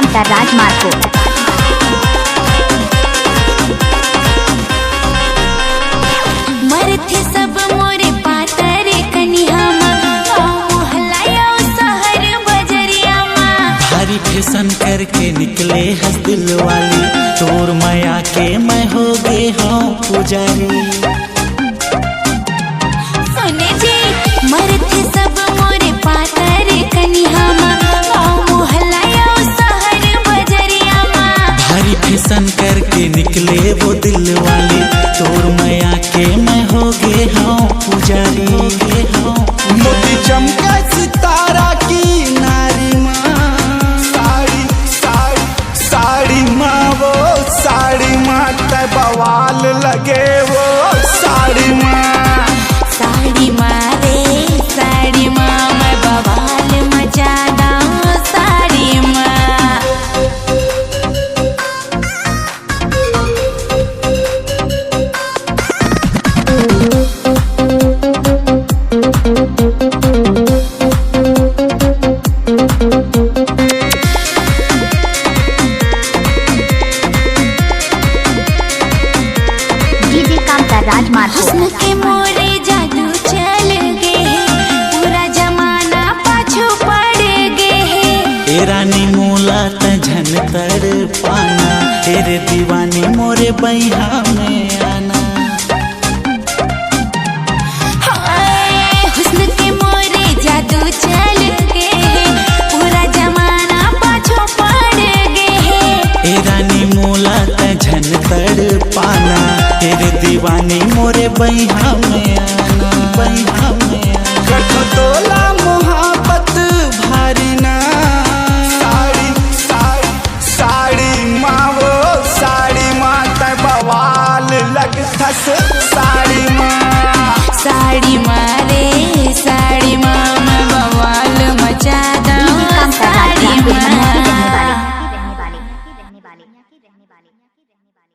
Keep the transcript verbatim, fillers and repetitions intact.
राजमार्ग को। मरथे सब मोरे पातर कनिहा मा, गाँव मोहल्ला अउ शहर बजरिया मा। भारी फैशन करके निकले हस दिल वाली, तोर मया के मैं हो गे हूँ पुजारी। सुने जी, मरथे सब मोरे पातर कनिहा मा, गाँव मोहल्ला अउ शहर बजरिया मा। भारी फैशन करके निकले वो दिल वाली, तोर मया के मैं हो गे हूँ पुजारी, हो गे हूँ। मोती चमका सितारा की नारी माँ, साड़ी, साड़ी, साड़ी माँ, वो साड़ी माँ, तै बवाल लगे वो साड़ी माँ। साड़ी माँ रे, साड़ी माँ, मैं बवाल मचा दूँ साड़ी माँ। डीजे काम का राजमार्ग। हुस्न के मोरे जादू चल गे हे, पूरा जमाना पाछू पड़ गे हे। ए रानी मोला त झन तड़ पाना, तेरे दीवानी मोरे बैहा में आना। हाय, हुस्न के मोरे जादू चल गे हे, पूरा जमाना पाछू पड़ गे हे। ए रानी मोला त झन तड़ पाना, तेरे दीवानी मोरे बैहा में आना, बैहा में आना। कठो तोला मोहब्बत भारी ना। साड़ी, साड़ी, साड़ी माँ वो, साड़ी माँ तै बवाल लगथस साड़ी माँ। साड़ी माँ रे,